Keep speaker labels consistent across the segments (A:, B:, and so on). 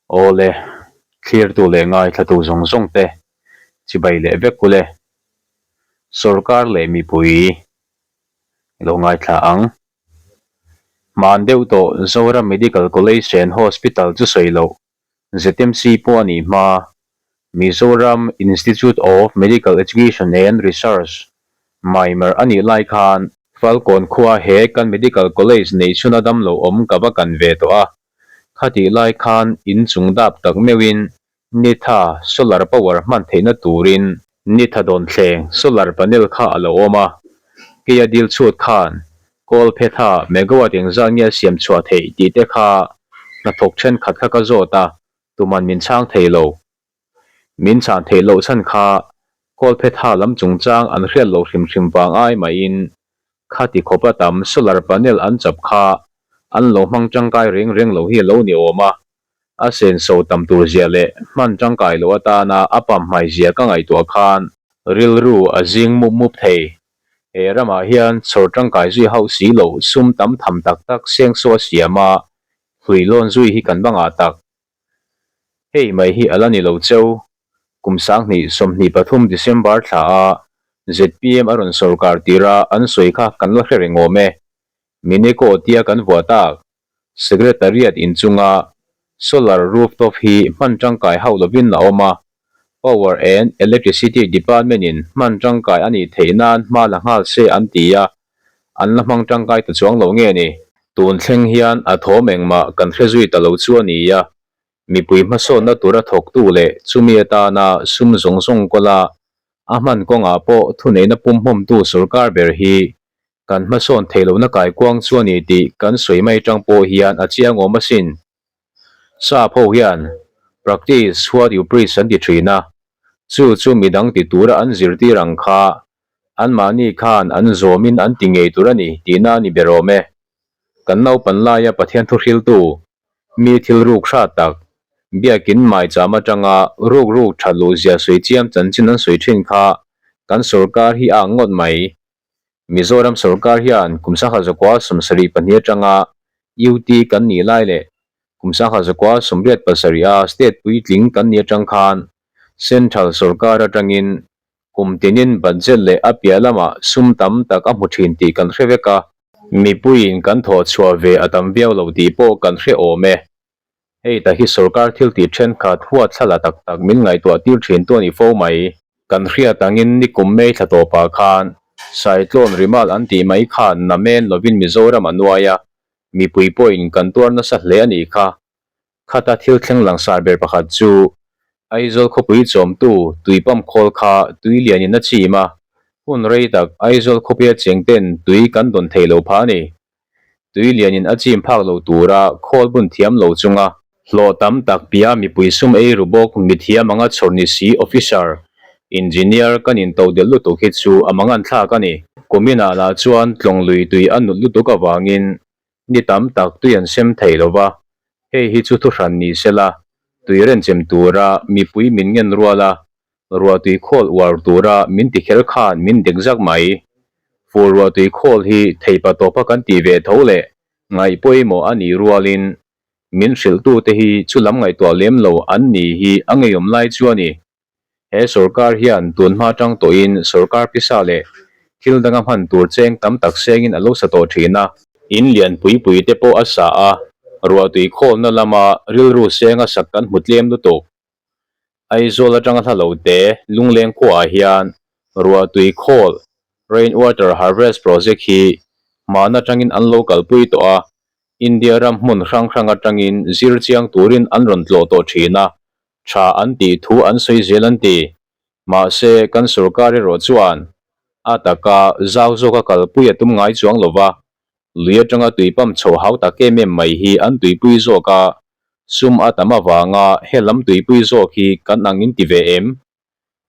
A: Awle, thlirtu leh ngaithlatu zawng zawng te chibai leh vek ule. Sorkar leh mipui i lo ngaithla ang. Hman deuh tawh Zoram Medical College and Hospital chu sawi loh ZMC pawh a nih hma Mizoram Institute of Medical Education and Research, MIMER, a nih lai khan Falkawn khua he kan Medical College neih chhuna damlo awm ka va kan ve tawh a. Khatih lai khan in chung dap tak meuhin nitha solar power hman theihna turin nitha dawn thleng solar panel kha a lo awm a. Keia dil chhut khan kawl phetha megawatt engzat nge a siam chhuah theih tih te kha hnathawk thenkhat kha ka zawt a, tuman min chhang thei lo. Min chhan theih loh chhan kha Kawlphetha lam chungchang an hriat loh hrim hrim vang ai maiin khati khawpa tam solar panel an chap kha an lo hmang tangkai reng reng lo hi a lo ni awm a, a senso tam tur zia leh hman tangkai loh atana a pamhmai zia ka ngaihtuah khan rilru a zing mup mup thei. He ramah hian chhawr tangkai zui hauh si loh sum tam tham tak tak sengso a siam a, hlui lawn zui hi kan va ngah tak. Hei mai hi a la ni lo cheu. Kum 2023 December thla a zpm a rawn sawrkar tir a an sawi kha kan la hre reng awm e. Mineko tia kan vuah tak Secretariat inchunga Solar rooftop hi hman tangkai hauh lovin a awm a, Power and Electricity Department in hman tangkai a nih theih nan hma la nghal se an ti a, an la hmang tangkai ta chuang lo nge ni? Tun thleng hian a thawm engmah kan hre zui ta lo chu a ni a, mipui hmasawnna tura thawktu leh chumi atana sum zawng zawng kawla a hman kawngah pawh thuneihna pumhmawmtu sorkar ber hi kan hmasawn theih lohna kaikuang chu a ni tih kan sawi mai atang pawh hian a chiang awm asin. Sap ho hian practice what you preach an ti thin a, chu chu midang ti tura an zirtir ang kha Anmahni khan an zawmin an ti ngei tur a ni tihna a ni ber awm e. Kan naupan laia Pathian thuhriltu, mi thil ruk hrat tak, biakin maicham atanga ruk ruk that luh zia sawi chiam chanchin an sawi thin kha kan sawrkar hi a ang ngawt mai. Mizoram sawrkar hian kum 1972 atanga UT kan nih lai leh kum 1987 a state puitling kan nih atang khan Central sawrkar atangin Kum tinin budget leh a piah lamah sum tam tak a hmu thin tih kan hre vek a. Mipuiin kan thawh chhuah ve a tam viau lo tih pawh kan hre awm e. Hei ta hi sorkar thil tih thenkhat huat thla la tak tak min ngaihtuah tir thin tu a ni fo mai. Kan hriat angin nikum May thla tawpah khan Cyclone Rimal an tih mai khan namen lovin Mizoram a nuai a, mipui pawhin kan tuar nasa hle a nih kha. Khata thil thleng langsar ber pakhat chu Aizawl khawpui chawmtu tui pump khawl kha tui lianin a chim a, hun rei tak Aizawl khawpuia cheng ten tui kan dawn thei lo phah a ni. Tui lianin a chim phak lo tura khawl bun thiam lo chunga hlawh tam tak pia mipui sum ei ru bawk mithiam anga chhawr ni si officer, engineer kan intodelh lutuk hi chu a mangan thlak a ni. Kuminah lah chuan tlawng lui tui a nut lutuk avangin Ni tam tak tui an sem thei lo va, hei hi chu thuhran ni se la, tui renchem tura mipui min ngen rual a, ruah tui khawl uar tura min ti kher khan min dek zak mai. Fur ruah tui khawl hi theipa tawpa kan tih ve tho leh ngaih pawimawh a nih rualin min hrilhtute hi chu lam ngaihtuah lem lo an ni hi a ngeiawm lai chu a ni. He sorkar hian tun hma tang tawhin sorkar pisa leh thil danga hman tur cheng tam tak sengin a lo sa tawh thin a. In lian pui pui te pawh a sa a, ruahtui khawlna lama rilru senga sak kan hmu tlem lutuk. Aizawl atanga hla lo te Lungleng khuaah hian ruahtui khawl, Rain Water Harvest Project, hi hman atangin an lo kalpui tawh a, India ram hmun hrang hrang atangin zir chiang turin an rawn tlawh tawh thin a, Tha an tih thu an sawi zel an ti. Mahse, kan sorkar erawh chuan a taka zau zawka kalpui a tum ngai chuang lo va, lui atanga tui pump chho hau tak em em mai hi an tuipui zawk a, sum a tam avanga helam tuipui zawk hi kan ang in ti ve em?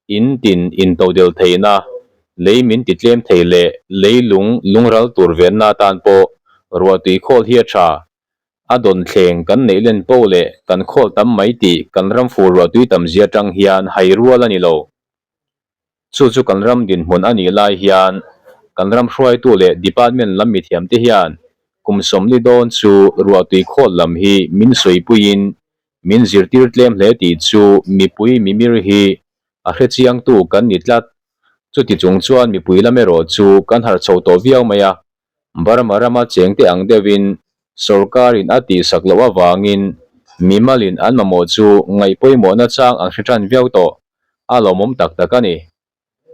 A: In tin intodelh theihna, lei min ti tlem thei leh leilung lungral tur venna atan pawh ruahtui khawl hi a tha. A dawn thleng kan neih len poh leh kan khawl tam mai tih kan ram fur ruahtui tam zia atang hian hai rual a ni lo. Chu chu kan ram dinhmun a nih lai hian kan ram hruaitu leh department lam mithiamte hian kum 40 dawn chu ruahtui khawl lam hi min sawipuiin. Min zirtir tlem hle tih chu mipui mimir hi a hrechiangtu kan ni tlat. Chuti chung chuan mipui lam erawh chu kan harh chho tawh viau mai a. Burma rama chengte ang deuhin sorkarin a tihsak loh avangin mimalin an mamawh chu ngaihpawimawhna chang an hre tan viau tawh. A lawmawm tak tak a ni.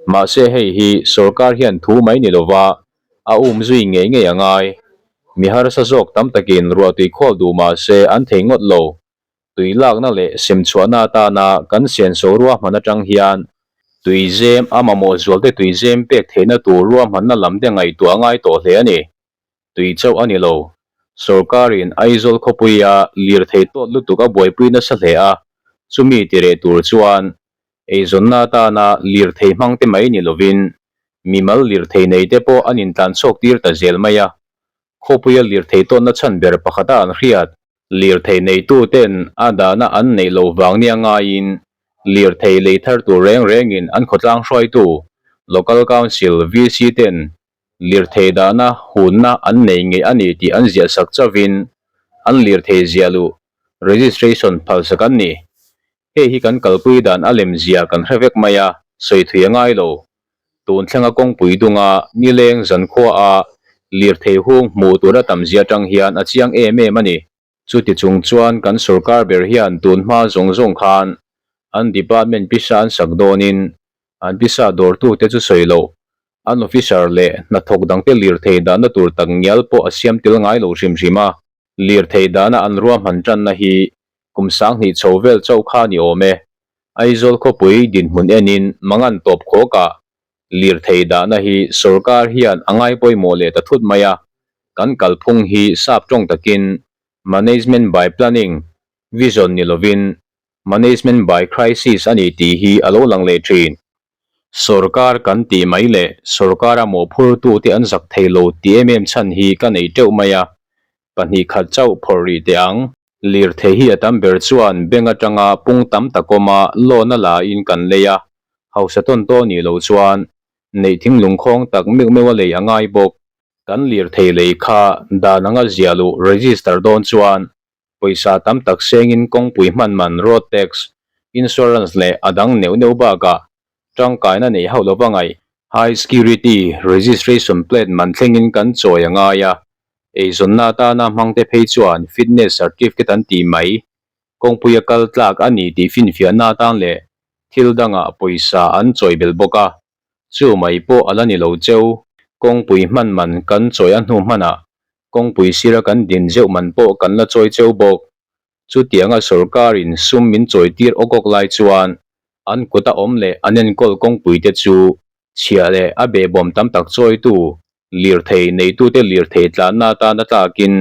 A: Mahse hei hi sorkar hian thu mai ni lova a um zui ngei ngei a ngai. Mi harsa zawk tam takin ruahtui khawl duh mahse an thei ngawt lo. Tui lakna leh semchhuahna atana kan senso ruahman atang hian tuizem a mamawh zualte tuizem pek theihna tur ruahmanna lam te ngaihtuah a ngai tawh hle a ni. Tui chauh a ni lo. Sorkarin Aizawl khawpuia lirthei tawt lutuk a buaipui nasa hle a, chumi tireh tur chuan Eizawnna atana lirthei hmang te mai ni lovin mimal lirthei nei te pawh an intlan chhuak tir ta zel mai a. Khawpuia lirthei tawnna chhan ber pakhata an hriat. Lirthei neitu ten a dahna an neih loh vang nia ngaiin lirthei lei thar tur reng rengin an khawtlang hruaitu Local Council VC ten lirthei dahna hunna an nei ngei a ni tih an ziah sak chauhin an lirthei ziah luh registration phalsak an ni. Hei hi kan kalpui dan a lem zia kan hre vek mai a, sawi thui a ngai lo. Tun thlenga kawngpui dunga nileng zankhua a lirthei hung hmuh tur a tam zia atang hian a chiang em em a ni. Chuti chung chuan kan sorkar ber hian tun hma zawng zawng khan an department pisa an sak dawnin an pisa dawrtute chu sawi loh, an officer leh hnathawk dangte lirthei dahna tur tak ngial pawh a siam tel ngai lo hrim hrim a. Lirthei dahna an ruahman tanna hi kum 2000 chho vel chauh kha ni awm e. Aizawl khawpui dinhmun enin mangan tawp khawkah lirthei dahna hi sorkar hian a ngai pawimawh leh ta thut mai a, kan kalphung hi sap tawng takin Management by Planning, Vision ni lovin Management by Crisis a ni tih hi a lo lang leh thin. Sorkar kan tih mai leh sorkara mawhphurtute an zak thei lo tih em em chhan hi ka nei teuh mai a, 2 khat chauh phawrh rih teh ang. Lirthei hi a tam ber chuan bank atanga pung tam tak awma loan a la in kan lei a, hausa tawn tawn nih loh chuan neih thinglung khawng tak meuh meuh a lei a ngai bawk. Kan lirthei lei kha dan anga ziah luh register dawn chuan Pawisa tam tak sengin kawngpui hman man, road tax, insurance leh a dang neuh neuh bakah tangkaina neih hauh lova ngaih. High security registration plate man thlengin kan chawi a ngai a, eizawnna atana hmangte phei chuan fitness certificate an tih mai. Kawngpuia kal tlak a ni tih finfiahna atan leh thil dangah pawisa an chawi belh bawk a, chu mai pawh a la ni lo cheu. Kawngpui hman man kan chawi a hnu hmanah Kawngpui sira kan din zeuh man pawh kan la chawi cheu bawk. Chutianga sorkarin sum min chawi tir awk awk lai chuan an kuta awm leh an enkawl kawngpuite chu chhia leh a behbawm tam tak chawitu lirthei neitute lirthei tlanna atana tlakin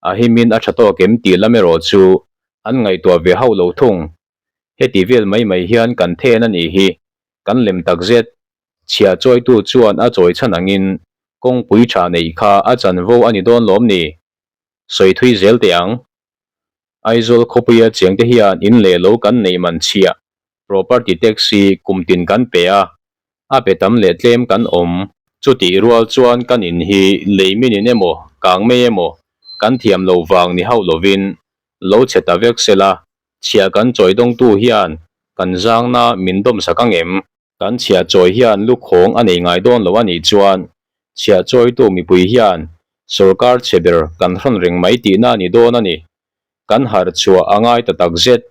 A: a himin a tha tawk em tih lam erawh chu an ngaihtuah ve hauh lo thung. Heti vel mai mai hian kan then a nih hi kan lem takzet. Chhia chawitu chuan a chawi chhan angin kawngpui tha neih kha a chanvo a ni dawn lawm ni? Sawi thui zel teh ang. Aizawl khawpuia chengte hian in leh lo kan neih man chhia, property tax hi kum tin kan pe a, a pe tam leh tlem kan awm. Chutih rual chuan kan in hi lei minin emaw, kang mei emaw kan thiam lo vang ni hauh lovin lo chhe ta vek sela, chhia kan chawi dawngtu hian kan zangna min dawmsak ang em? Kan chhiah chawi hian lukhawng a nei ngai dawn lo a nih chuan chhiah chawitu mipui hian sorkar chhe ber kan hrawn reng mai tihna a ni dawn a ni. Kan harh chhuah a ngai ta tak zet.